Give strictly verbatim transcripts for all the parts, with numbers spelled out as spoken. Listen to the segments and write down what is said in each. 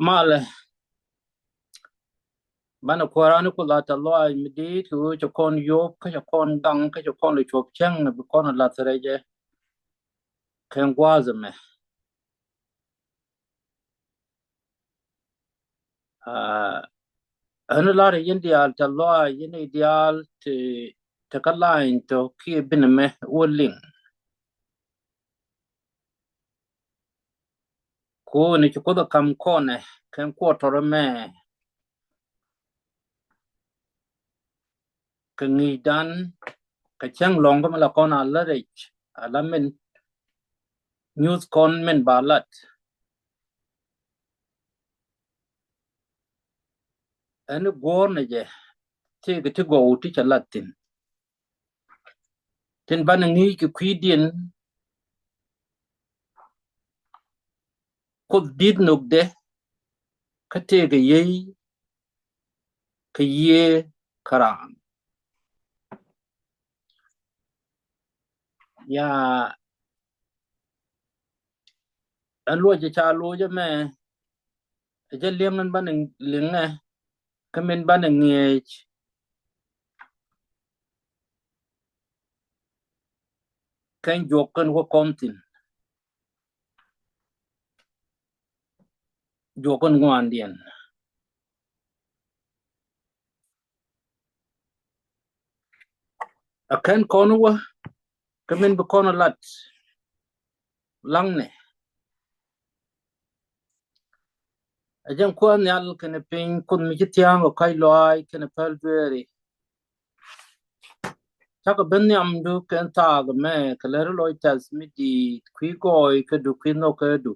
Malɛ, banɛ kuäärani Kuoth a tɛth lɔaac mi di̱i̱t kɛ ɣöö cɛ kɔn yop, kä cɛ kɔn gaŋ, kä cɛ kɔn lɛ cuɔp cäŋ ni bi kɔn a lath rɛcɛ kɛn gua̱a̱th ɛmɛ. Aa, ɣän lar yɛn diaal tɛth lɔaac, yɛn diaal ti, ti kä lany tɔ kiɛ binɛ mɛ wä liŋ. Koni ci Kuoth ɛ ka̱m kɔnɛ kɛn kuɔtɔrɛ mɛ kɛ ŋi̱i̱cdan, kɛ cäŋ lɔ̱ŋ kä mi la kɔn a lät rɛc, ala min nyuth kɔn min ba lat. Ɛn guɔ̱ɔ̱r ni jɛ tëëkɛ ti gɔw ti cɛ lat thi̱n. Tin banɛ ŋi̱i̱c kɛ kui̱diɛn Kuoth di̱t nhökdɛ, kä tëëkɛ yiey kɛ yiëë kä raan. Yaa, ɛn luɔcɛ ca loc ɛmɛ, ɛ jɛ liɛŋ ɛn banɛ liŋɛ, kä min banɛ ŋi̱eec kɛn juɔk kɛn wä kɔn thi̱n. Juɔk kɛn ŋuandiɛn. A kɛn kɔn wä, kä min bi kɔn a lat laŋnɛ. A jɛn Kuäär nhial kɛnɛ piny, Kuoth mi ci thia̱a̱ŋ kɛ kɔ̱a̱c lɔaac kɛnɛ päl dueeri. Cakɔ ben nhiamdu kɛn thaak mɛ kɛ lɛr lɔc tɛth mi di̱i̱t, kui̱ gɔɔy kädu, kui̱ nhɔk kädu.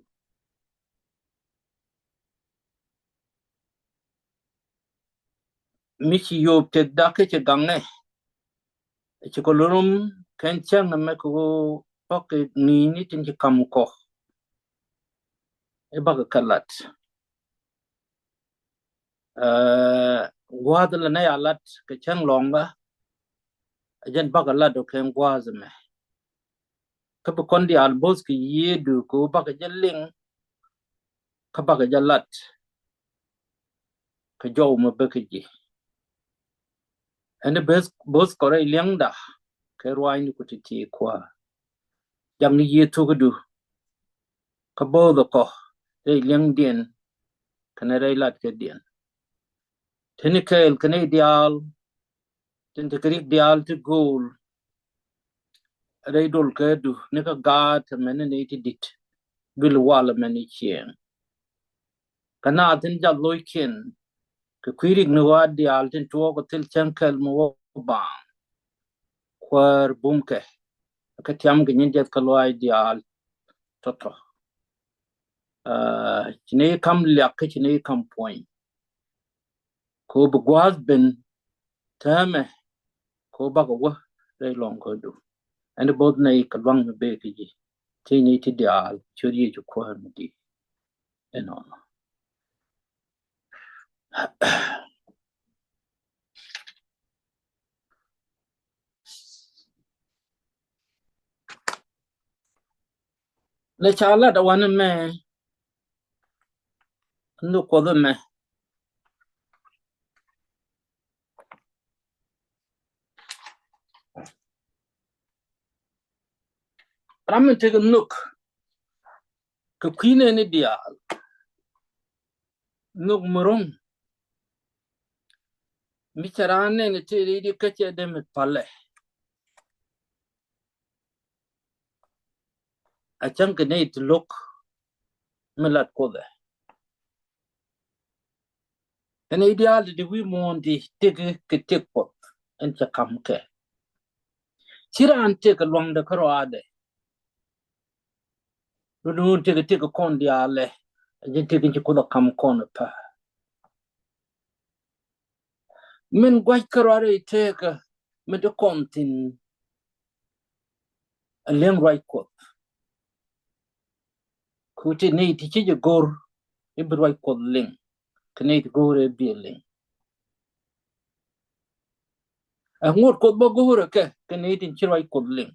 Mi ci yop tëkda kä ci gaŋɛ, ci kɔ lo̱r rum kɛn cäŋ mɛ kɛ ɣöö bakɛ ŋi̱i̱ni tin ci ka̱m kɔ i̱ bakɛ kɛ lat. Ɛ, gua̱a̱th lɛ nɛ ya lat kɛ cäŋ lɔ̱ŋä, ɛ jɛn bakɛ lat ɔ kɛn gua̱a̱th mɛ. Kä bi kɔn diaal bo̱th kɛ yiëëdu kɛ ɣöö bakɛ jɛ liŋ, kä bakɛ jɛ lat kɛ jɔw mɛ bäkɛ ji̱. Ɛn bo̱th, bo̱th kɔ rɛy liɛŋda kɛ ruaacni ku ti̱ti̱ kuäär. Jakni yiëë thukädu kä bo̱th kɔ rɛy liɛŋdiɛn kɛnɛ rɛy latkädiɛn. Teni kɛɛl kɛnɛ diaal tin te kɛ rik diaal ti go̱o̱l rɛy dol kädu ni kä gaat mɛn ni ti di̱t, duël wal mɛn ni cieŋ. Kä naath tin jal lo̱ckiɛn kɛ kui̱ rik ni ɣɔaa diaal tin tuɔɔk kɛ thil cäŋ kɛl mi wä baaŋ. Kuäär bumkɛ kä tiam kɛ nyin diɛth kä lɔaac diaal tɔ̱tɔ̱. Aa, ci ni kam liak kä ci ni kam puɔ̱ny. Kɛ ɣöö bi gua̱a̱th ben täämɛ kɛ ɣöö bakɛ wä rɛy lɔ̱ŋ kädu. Ɛn bo̱th nɛy kɛ luaŋ mi bëë kä ji̱ ti ni ti diaal ciöt Yecu Kuäär mi di̱i̱t. Ɛnɔnɔ. Lɛ ca lat a wanɛ mɛ, nhök Kuɔth ɛmɛ. Ram mi tekɛ nhök kɛ kui̱ nɛɛni diaal, nhök mi ro̱ŋ, mi cɛ raan nɛɛni tëë rɛy di kä cɛ dee mi palɛ. A cäŋ kɛ nɛy ti lo̱k mi lat Kuoth ɛ. Kɛn i̱ diaal ti di wi̱i̱ muɔ̱ɔ̱n ti tëk kɛ tëk Kuɔth ɛn cɛ ka̱m kɛ. Ci raan tëk kɛ luaŋdɛ kä rɔaadɛ. Run run tëk kɛ tëk kɛ kɔn diaalɛ. A jɛn tëk in ci Kuoth a ka̱m kɔn ɛ pä. Min gua̱c kä rɔaadɛ i̱ tëkä min ti kɔn thi̱n. A liɛŋ ruac Kuɔth. Ku ti nɛy ti ci jɛ go̱r i̱ bi ruac Kuɔth liŋ. Kɛ nɛy ti go̱o̱rɛ bi liŋ. Ɛ ŋot Kuoth bä go̱o̱rɛ kɛ, kɛ nɛy tin ci ruac Kuɔth liŋ.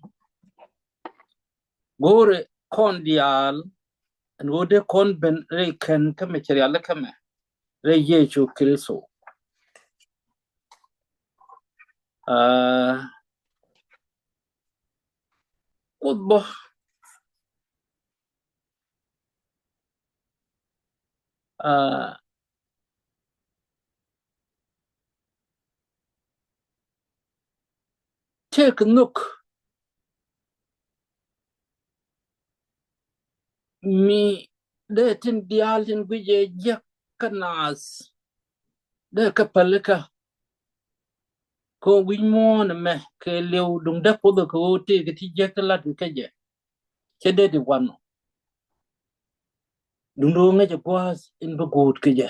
Go̱o̱rɛ kɔn diaal Ɛn ɣöö dee kɔn ben rɛy kɛn kä mɛ cɛ rialikä mɛ rɛy Yecu Kritho. Aa, Kuoth bä, aa, tëëkɛ nhök mi dee tin diaal tin guic ɛ jiäk kä naath, dee kɛ pälikä. Kɛ wi̱c muɔ̱ɔ̱n ɛmɛ kɛ liw duŋdɛ Kuoth kɛ ɣöö tëëkɛ ti jiäk ti lat kɛ jɛ. Cɛ dee di wanɔ. Duŋdɛ ɣöö ŋäcɛ gua̱a̱th in bi guut kɛ jɛ.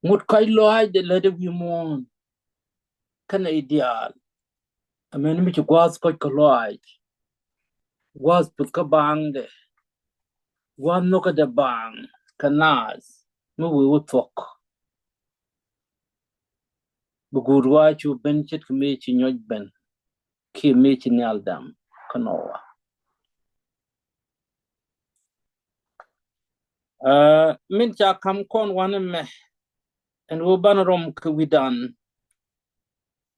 Ŋut kɔc lɔaac dee lätdɛ wi̱i̱ muɔ̱ɔ̱n kɛnɛ i̱ diaal. Amäni mi ci gua̱a̱th kɔc kɛ lɔaac, gua̱a̱th puth kä baaŋdɛ, gua̱a̱th nhökädɛ baaŋ kɛ naath mi wëë wä thuɔ̱k. Bi guut ruac cu ben ce̱tkɛ mëë ci nyɔc ben kiɛ mëë ci nhial dam kä Nowa. Aa, min ca ka̱m kɔn wanɛ mɛ ɛn ɣöö banɛ rɔm kɛ wi̱dan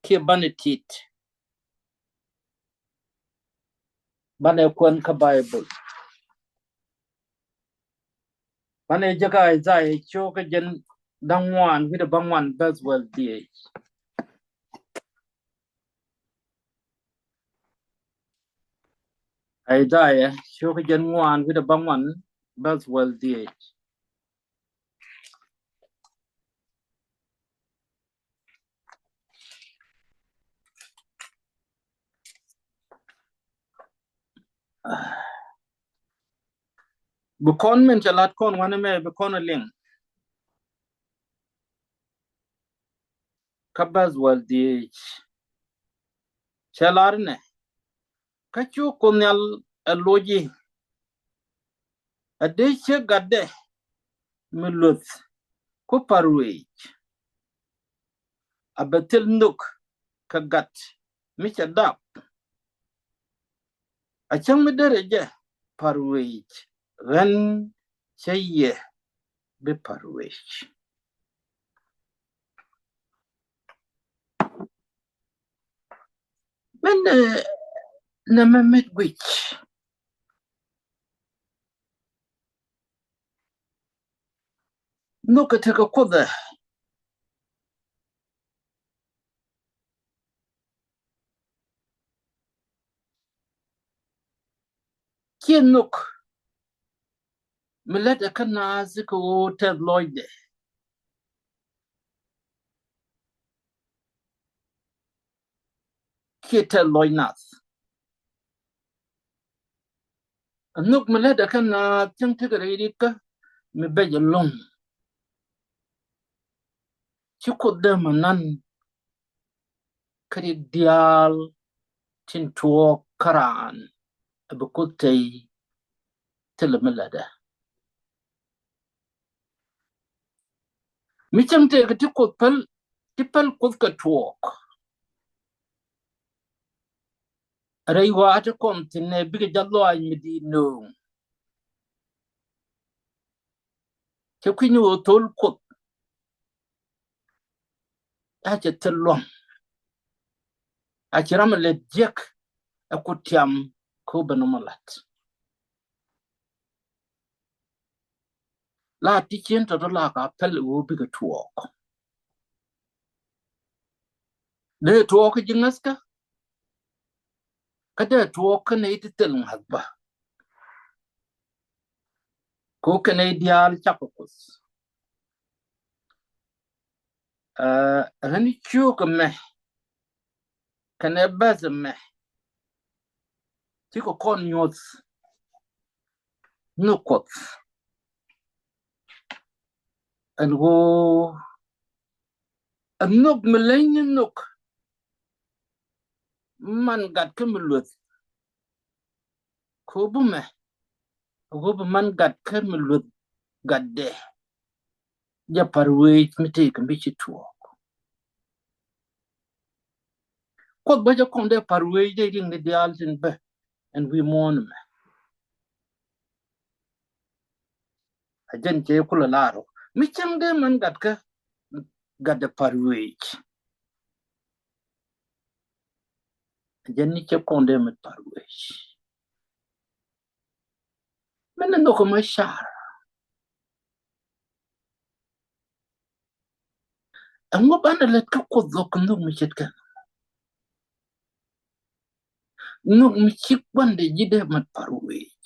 kiɛ banɛ tit, banɛ kuɛn kä Baibol. Banɛ jek Isaiah cio̱kä jɛn da̱ŋ ŋuan wi̱cdɛ bäŋuan bäth wäl dhieec. Isaiah cio̱kä jɛn ŋuan wi̱cdɛ bäŋuan bäth wäl dhieec. Bi kɔn min cɛ lat kɔn wanɛ mɛ bi kɔn a liŋ. Kä bäth wäl dhieec cɛ lar nɛ, kä cu Kuoth Nhial ɛ loc i̱, a dee ciek gatdɛ mi luth ku pa̱r wec. A bɛ thil nhök kɛ gat mi cɛ dap. A cäŋ mi derɛ jɛ pa̱r wec, ɣän cä yɛ bi pa̱r wec. Min, eh, nɛmɛ met guic. Nhök kɛ tekɛ Kuoth ɛ. Ciɛ nhök mi lät ɛ kä naath kɛ ɣöö tɛth lɔcdɛ kiɛ tɛth lɔc nath. Nhök mi lät ɛ kä naath cäŋ tekɛ rɛy rikä mi bɛc ɛlɔ̱ŋ. Ci Kuoth dee ma nan kä rik diaal tin tuɔɔk kä raan ɛ bi Kuoth tey thilɛ mi lätdɛ. Mi cäŋ tëëkɛ ti Kuoth päl, ti päl Kuoth kɛ tuɔɔk. Rɛy wa̱a̱ ti kɔn thi̱n ɛ bikɛ jɛ lɔaac mi di̱i̱t nööŋ. Cɛ kui̱ny ɣöö thol Kuoth a cɛ thil lua̱ŋ. A cɛ ram a lät jiäk ɛ ku tiam kä ben nɔmɔ la̱t. La ti cien tɔ̱tɔ̱ la ka päl ɛ ɣöö bikɛ tuɔɔk. Dee tuɔɔk kä ji̱ ŋäthkä. Kä dee tuɔɔk kä nɛy ti thil ŋa̱th bä. Ko kɛnɛ diaal cak kɛ Kuoth. Ɛ ɣän i̱ ciök ɛmɛ kɛnɛ bäth ɛmɛ. Cikɛ kɔn nyuɔth ni Kuoth. Ɛn ɣöö ɛ nhök mi leny ni nhök man gat kä mi lueth. Kɛ ɣöö bi mɛ, ɛ ɣöö bi man gat kä mi lueth gatdɛ. Jɛ pa̱r wec mi tëëkɛ mi ci tuɔɔk. Kuoth bä jɛ kɔn dee pa̱r wec dee riŋ ni diaal tin bä ɛn wi̱i̱ muɔ̱ɔ̱n mɛ. A jɛn cɛ kulɛ lar ɔ mi cäŋ dee mɛn gat kä gat dee par wec. A jɛn ni cɛ kɔn dee mɛn par wec. Mɛn ni nhɔk mɛ car. Ɛŋu banɛ lät kä Kuoth dhɔk kɛ nhök mi ce̱tkɛ? Nhök mi ci gua̱ndɛ ji̱ dee mat par wec.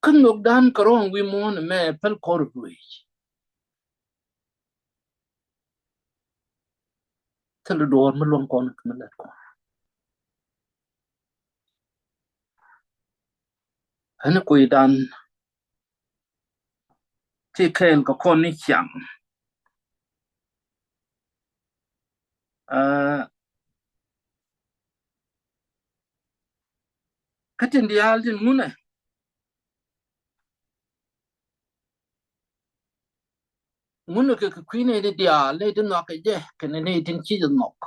Kä nhökdan kɛ rɔ̱ɔ̱ŋ wi̱i̱ muɔ̱ɔ̱n ɛmɛ päl kɔr wec. Thilɛ duɔ̱ɔ̱r mi luäŋ kɔn kɛ mi lät kɔn. Ɛn kui̱dan ti kɛɛl kɛ kɔn ni ciaŋ. Aa, kä tin diaal tin ŋunɛ, ŋunɛ kɛ kɛ kui̱ nɛy ti diaal, nɛy ti nhɔak kɛ jɛ kɛnɛ nɛy tin ci jɛ nhɔk.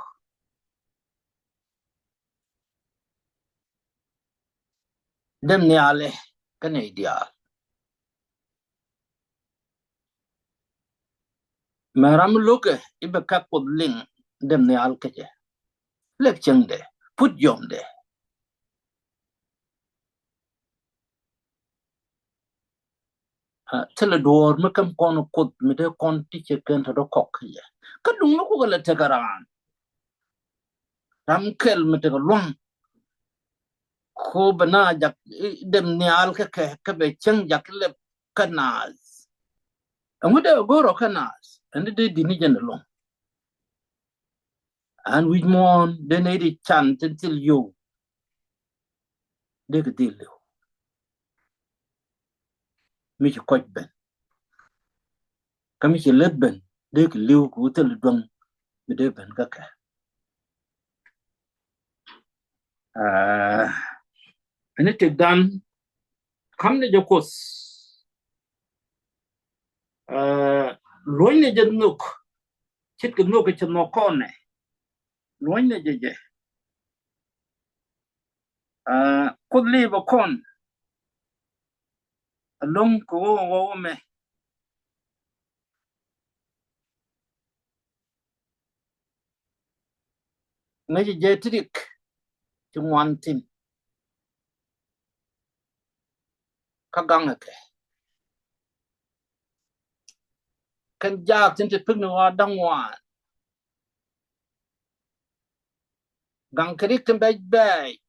Dɛm nhialɛ kä nɛy diaal. Mɛ ram lo̱kɛ i̱ bɛ kak Kuoth liŋ, dɛm nhial kä jɛ. Lɛk cäŋdɛ, put jiɔamdɛ. Aa, thilɛ duɔ̱ɔ̱r mi käm kɔn Kuoth mi dee kɔn ti cɛ kɛn tɔ̱tɔ̱ kɔk kä jɛ. Kä duŋ mi kukɛ lɛ tekɛ raan. Ram kɛl mi tekɛ lua̱ŋ. Ko bɛ na jak, i̱, dɛm nhial kä kɛ, kä bɛ cäŋ jak lɛp kä naath. Ɛŋu dee go̱o̱rɔ kä naath? Ɛn dee dee di̱t ni jɛn ɛlɔ̱ŋ. An wi̱c muɔ̱ɔ̱n dee nɛy di can tin thil yio̱w. Dee kɛ dhil li̱w. Mi ci kɔc ben. Kä mi ci lät ben dee kɛ li̱w kɛ wä thil duäŋ mi dee ben kä kɛ. Aa, ɛn ni tëkdan ka̱m ni jɛ Kuoth. Aa, luɔ̱ny ni jɛ nhök. Ce̱tkɛ nhök kɛ cɛ nhök kɔn nɛ. Luɔ̱ny ni jɛ jɛ. Aa, Kuoth li̱i̱ bɛ kɔn. Ɛlɔ̱ŋ kɛ ɣöö ɣɔw ɛmɛ. Ŋäcɛ jɛ ti rik ti ŋuan thi̱n. Kä gaŋɛ kɛ kɛn jaak thi̱n ti pek ni ɣɔaa da̱ŋ ŋuan. Gaŋ kɛ rik tin bɛc bɛc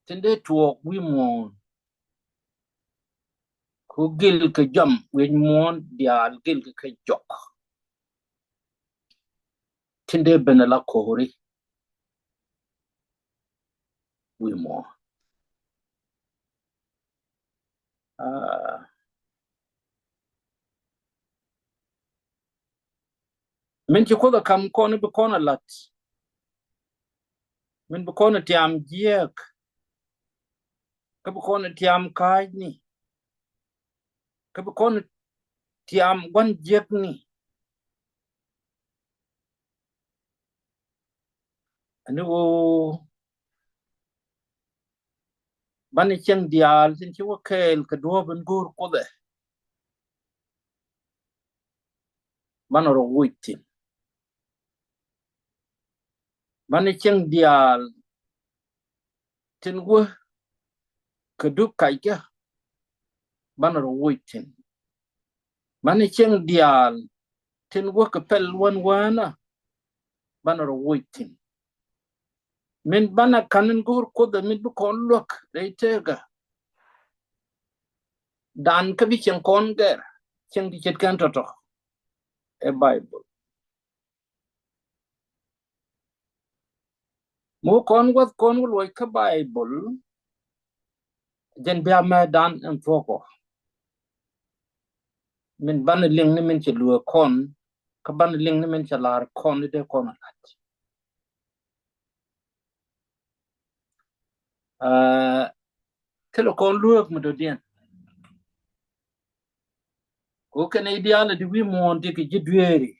tin dee tuɔɔk wi̱i̱ muɔ̱ɔ̱n. Ku gil kɛ jɔam wi̱i̱ muɔ̱ɔ̱n diaal gil kɛ kɛ jɔk. Tin dee ben ala ko̱ri wi̱i̱ muɔ̱ɔ̱n. Aa, min ci Kuoth ɛ ka̱m kɔn bi kɔn ɛ la̱t. Min bi kɔn ɛ tiam jiääk. Kä bi kɔn ɛ tiam ka̱a̱cni. Kä bi kɔn ɛ tiam gua̱n jiäkni. Ɛn ni ɣöö banɛ cieŋ diaal tin ci wä kɛɛl kɛ duɔ̱ɔ̱p in go̱o̱r Kuoth ɛ. Banɛ rɔ woc thi̱n. Banɛ cieŋ diaal tin wä kɛ dup kackɛ. Banɛ rɔ woc thi̱n. Banɛ cieŋ diaal tin wä kɛ pɛl wän wänä. Banɛ rɔ woc thi̱n. Min banɛ ka̱n in go̱o̱r Kuoth ɛ min bi kɔn luäk rɛy tëëkä. Dan kä bi cieŋ kɔn gɛr cieŋ ti ce̱tkɛn tɔ̱tɔ̱ ɛ Baibol. Mi wä kɔn wäth kɔn wä luɔc kä Baibol. Jɛn bia mɛ dan in thuɔ̱kɔ. Min banɛ liŋ ni min cɛ luäk kɔn kä banɛ liŋ ni min cɛ la̱r kɔn ni dee kɔn a la̱t. Aa, thilɛ kɔn luäk mi dɔ̱diɛn. Ko kɛn i̱ diaal di wi̱i̱ muɔ̱ɔ̱n ti kɛ ji̱ dueeri.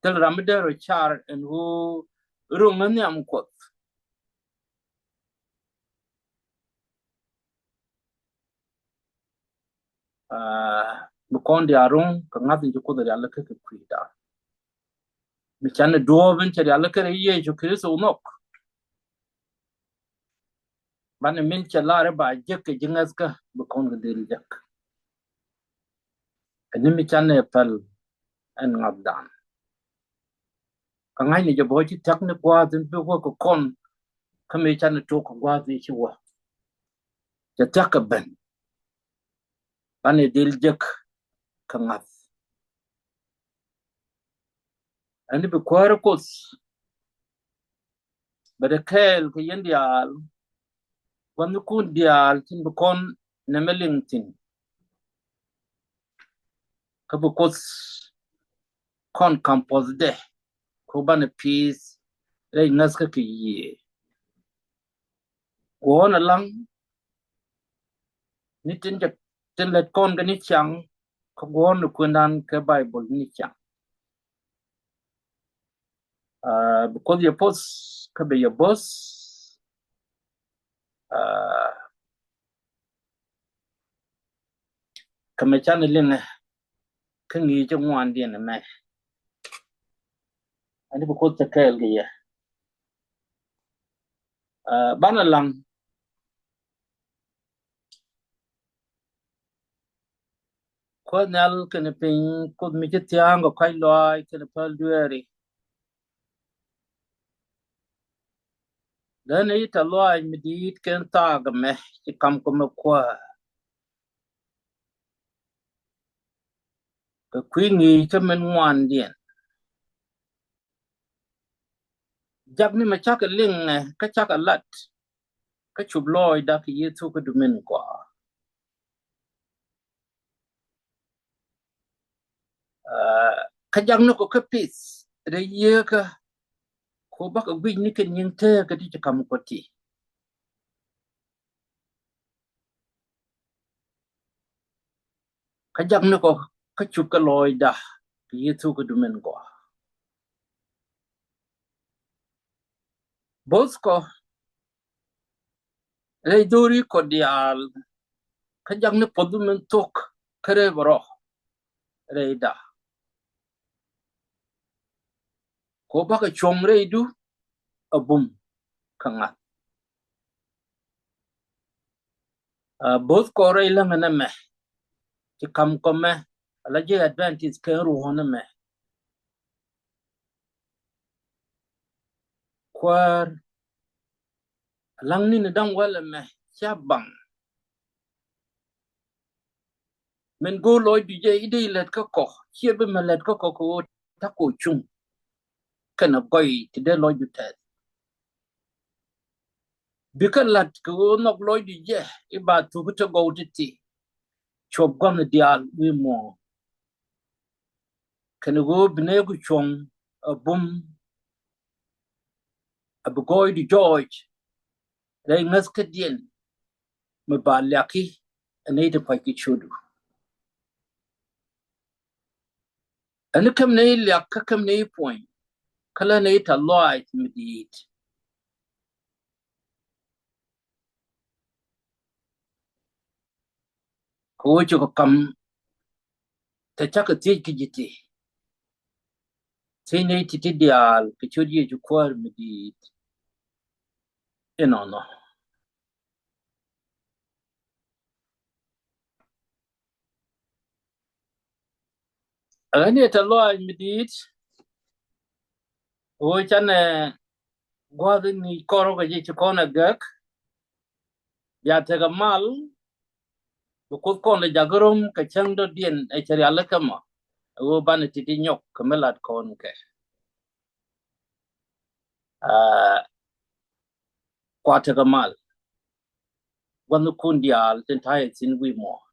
Thil ram mi dee rɔ car ɛn ɣöö ro̱ŋ ni nhiam Kuɔth. Aa, bi kɔn diaal ruŋ kɛ ŋa̱th in ci Kuoth rialikä kɛ kui̱dan. Mi canɛ duɔ̱ɔ̱p in cɛ rialikä rɛy Yecu Kritho nhɔk. Banɛ min cɛ lar i̱ ba jek kɛ ji̱ ŋäthkä bi kɔn kɛ dhil jek. Ɛn ni mi canɛ päl ɛn ŋa̱thdan. Kä ŋa̱cni jɛ bä ci thia̱k ni gua̱a̱th in bi wä kɛ kɔn. Kä mi canɛ tok kɛ gua̱a̱th in ci wä. Cɛ thia̱k kɛ ben. Banɛ dhil jek kɛ ŋa̱th. Ɛn ni bi kuäärä Kuoth. Bɛ dee kɛɛl kɛ yɛn diaal. Gua̱thnikun diaal tin bi kɔn nɛmɛ liŋ thi̱n. Kä bi Kuoth kɔn ka̱m puɔthdɛ. Ku banɛ pi̱i̱th rɛy ŋäthkä kɛ Yiëë. Guɔ̱ɔ̱n alaŋ ni tin jɛ tin lät kɔn kɛ ni ciaŋ. Kä guɔ̱ɔ̱r ni kuëndan kɛ Baibol ni ciaŋ. Aa, bi Kuoth yɛ poth kä bi yɛ bo̱th. Aa, kä mɛ canɛ liŋɛ kä ŋi̱i̱c ŋuandiɛn ɛmɛ. Ani bi Kuoth te kɛɛl kɛ yɛ. Aa, banɛ laŋ Kuoth Nhial kɛnɛ piny, Kuoth mi ci thia̱a̱ŋ kɛ kɔ̱a̱c lɔaac kɛnɛ päl dueeri. Lä nɛy tɛ̈th lɔaac mi di̱i̱t kɛn thaak ɛmɛ ci ka̱m kɔ mɛ kuäär. Kɛ kui̱ ŋi̱i̱c kä min ŋuandiɛn. Jak ni mɛ cakɛ liŋ ɛ kä cakɛ lat. Kä cup lɔɔcda kɛ Yecu kä dumin gɔaa. Aa, kä jak ni kɔ kä pith rɛy Yieekä. Kɔ bakɛ guic ni kɛ nyiŋ tëëkä ti ci ka̱m kɔ ti. Kä jak ni kɔ kä cup kɛ lɔɔcda kɛ Yecu kä dumin gɔaa. Bo̱th kɔ rɛy dho̱ri kɔ diaal. Kä jak ni puɔth min thok kä rɛy bärɔ̱ rɛyda. Kɔ bakɛ cuɔ̱ŋ rɛydu a bum kä ŋa̱th. Aa, bo̱th kɔ rɛy läŋä nɛmɛ ci ka̱m kɔ mɛ ala ji̱ Adventist kɛn ruɔ̱n nɛmɛ. Kuäär, alaŋ ni ni da̱ŋ wäl ɛmɛ cia baŋ. Min go̱o̱r lɔcdu jɛ i̱ dee lät kä kɔ, ciɛ bi mɛ lät kä kɔ kɛ ɣöö ta̱k kɔ cuŋ. Kɛnɛ gɔy ti dee lɔcdu tɛth. Bikɛ la̱t kɛ ɣöö nhɔk lɔcdu jɛ i̱ ba thuk i̱ te gɔw ti̱ti̱. Cuɔp gua̱n diaal wi̱i̱ muɔ̱ɔ̱n. Kɛnɛ ɣöö bi nɛɛku cuɔ̱ŋ a bum a bi gɔɔydu jɔɔc rɛy ŋäthkädiɛn mi ba liaki ɛ nɛy ti pa̱c kɛ ciötdu. Ɛn ni käm nɛy liak kä käm nɛy puɔ̱ny kä lä nɛy tɛ̈th lɔaac mi di̱i̱t. Kɛ ɣöö ci kɔ ka̱m te cakɛ thiec kä ji̱ ti. Thiec nɛy ti̱ti̱ diaal kɛ ciöt Yecu Kuäär mi di̱i̱t. Inɔnɔ. Ɣän yɛ tɛ̈th lɔaac mi di̱i̱t. Ɣöö canɛ gua̱a̱th in ŋi̱i̱c kɔr kɛ ji̱ ci kɔn ɛ gäk. Bia tekɛ mal. Bi Kuoth kɔn lɛ jakä rom kɛ cäŋ dɔ̱diɛn ɛ cɛ rialikä mɔ. Ɛ ɣöö banɛ ti̱ti̱ nyɔk kɛ mi lat kɔn kɛ. Aa, kua tekɛ mal. Gua̱thnikun diaal tin ta̱yɛ thi̱n wi̱i̱ muɔ̱ɔ̱n.